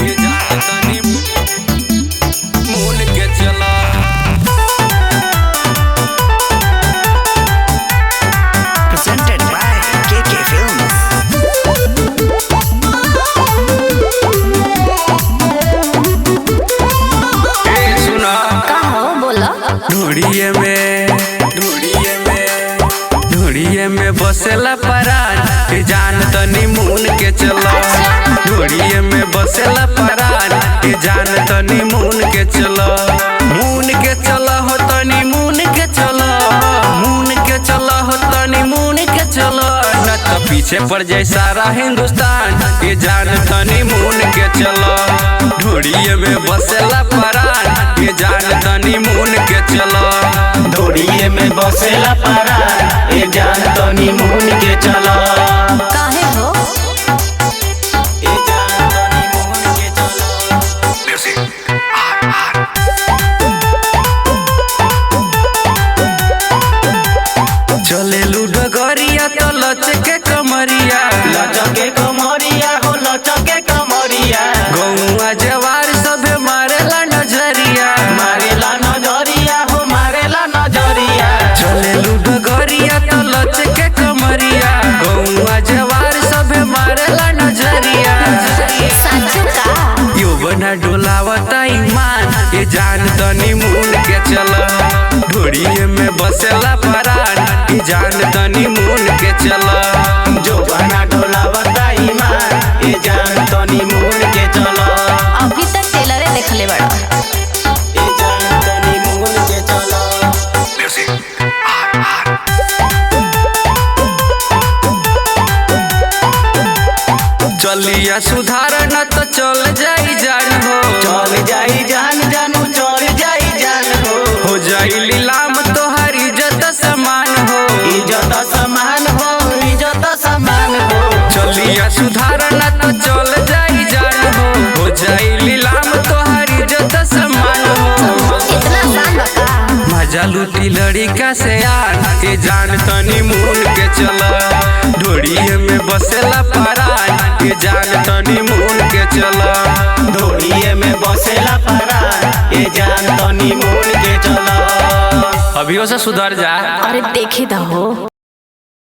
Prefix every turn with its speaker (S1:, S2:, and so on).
S1: ये जान तनी मून के चला।
S2: Presented by KK Films.
S1: ए सुना।
S3: का हो, बोला।
S1: ढूढ़िए में, ढूढ़िए में, ढूढ़िए में बसेला परान, ये जान तनी मून के चला। ढूढ़िए में बसेला परान, ये जान तनी मून के चला। मून के चला हो तनी मून के चला, मून के चला हो तनी मून के चला। न तो पीछे पड़ जाए सारा हिंदुस्तान, ये जान तनी मून के चला। ढूढ़िए में बसेला परान, ये जान तनी मून के चला।
S4: ढोड़िए में बसेला पारा, ए जान तनी मुन के चला।
S3: काहे हो?
S4: ए जान तनी मुन के चला।
S1: चले डगरिया तो लचके कमरिया,
S4: लचके कमरिया हो, लचके कमरिया।
S1: गौआ जवार सभे मारेला नजरिया,
S4: मारेला नजरिया हो, मारेला नजरिया।
S1: चले डगरिया तो लचके कमरिया, गौआ जवार सभे मारेला नजरिया।
S3: साचू का?
S1: यौवना डोलावता ईमान, ये जान तनी मून के चला। ढोड़िए में बसेला परान, ये जान तनी मून के चला।
S4: जो बना ढोलावता ईमान, ए जान तनी मुन के चला।
S3: अभी तक टेलरे देखले बड़ा।
S4: ए जान तनी मुन के चला।
S1: चलिया सुधार न तो चल जाई जान हो,
S4: चल जाई जान जानू, चल जाई जान हो।
S1: हो जाई लीलाम तोहार इज्जत समान हो,
S4: इज्जत समान हो, इज्जत समान हो।
S1: चलिया सुधार न तो चल जाई जान हो जाई लीलाम तोहार इज्जत समान हो।
S3: इतना आसान बा का?
S1: मजा लूटी लड़का से यार, ये जान तनी मून के चला। ढोड़िए में बसेला परान, ये जान तनी मून के चला।
S4: ढोड़िए में बसेला पारा, ए जान तनी मुन के चला।
S1: अभियो से सुधर जा।
S3: अरे देखे दहो।